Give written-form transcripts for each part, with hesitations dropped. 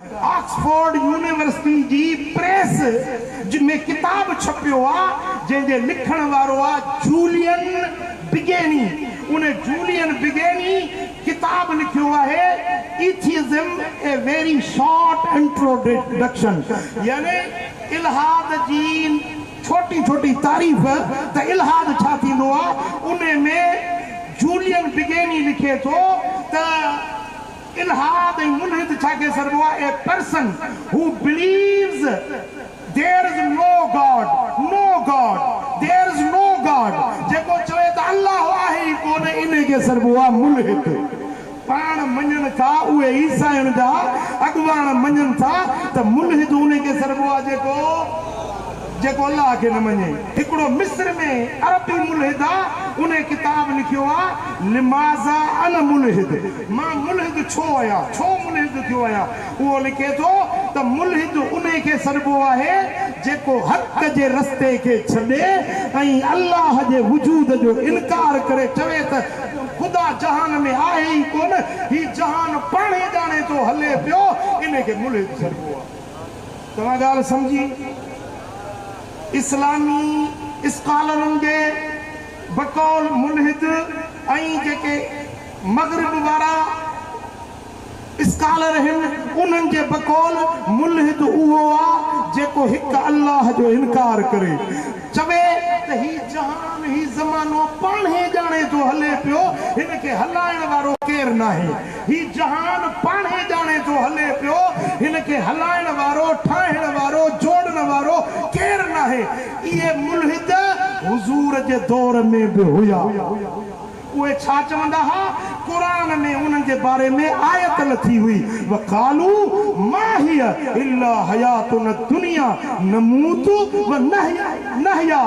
Oxford university جي press ۾ ڪتاب ڇپيو آ، جنهن جي لکڻ وارو آ جولين بگيني. ان جولين بگيني ڪتاب لکيو آهي Atheism a very short introduction يعني الحاد جي ڇوٽي ڇوٽي تعريف ته الحاد ڇا ٿيندو آ. ان ۾ جولين بگيني لکي ٿو ته الحاد ۽ ملحد ڇا کي سڏبو آهي؟ A person who believes there is no God, no God, there is no God, جيڪو چوي ته الله آهي ئي ڪونه، انهي کي سڏبو آهي ملحد. پاڻ مڃن ٿا، اهي عيسائين جا اڳواڻ مڃن ٿا ته ملحد انهي کي سڏبو آهي جيڪو جيڪو الله کي نه مڃي. هڪڙو مصر ۾ عربي ملحد آ، انهي ڪتاب لکيو آ، لماذا انا ملحد، مان ملحد ڇو آهيان، ڇو ملحد ٿيو آهيان. اهو لکي ٿو ته ملحد انهي کي سڏبو آهي جيڪو حق جي رستي کي ڇڏي ۽ الله جي وجود جو انڪار ڪري چوي ته خدا جهان ۾ آهي ئي ڪونه، هي جهان پاڻهي ڄاڻي ٿو هلي پيو، انهي کي ملحد سڏبو آ. توهان ڳالهه سمجهي؟ اسلامي اسڪالرن جي بقول ملحد ۽ جيڪي مغرب وارا اسڪالر هن انهن جي بقول ملحد اهو آ جيڪو هڪ الله جو انڪار ڪري چوي ته هي جهان هي زمانو پاڻهي ڄاڻي ٿو هلي پيو هن کي هلائڻ وارو ڪير ناهي. هي جهان پاڻهي ڄاڻي ٿو هلي پيو، هن کي هلائڻ وارو، ٺاهڻ وارو، جوڙڻ وارو ڪير ناهي. اهي ملحد حضور جي دور ۾ به هيا. اهي ڇا چوندا ها؟ قرآن ۾ انهن جي باري ۾ آيت لٿي هئي، وقالو ما هي الا حياتنا الدنيا نموت و نحيا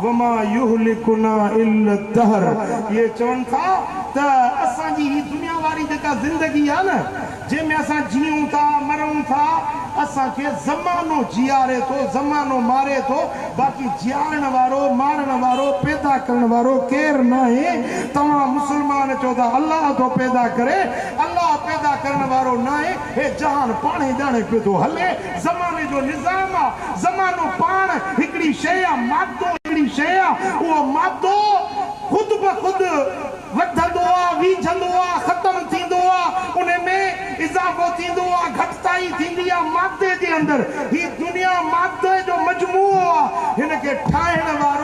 وما يهلڪنا الا الدهر. اهي چون ٿا ته اسان جي هي دنيا واري جيڪا زندگي آ نه، جنهن ۾ اسان جيئون ٿا، مرون ٿا، اسان کي زمانو جياري ٿو، زمانو ماري ٿو، باقي جيارڻ وارو، مارڻ وارو، پيدا ڪرڻ وارو ڪير ناهي. توهان مسلمان چئو ٿا الله ٿو پيدا ڪري، الله پيدا ڪرڻ وارو ناهي، هي جهان پاڻهي ڄاڻي پيو ٿو هلي، زماني جو نظام آ، زمانو پاڻ هڪڙي شيء آ، مادو هڪڙي شيء آ، اهو مادو خود بخود وڌندو آ، ويجهندو آ، ختم ٿيندو آ، ان ۾ اضافو ٿيندو آ، گهٽتائي ٿيندي آ، مادي جي اندر. هي دنيا مادي جو مجموعو آ، هن کي ٺاهڻ وارو.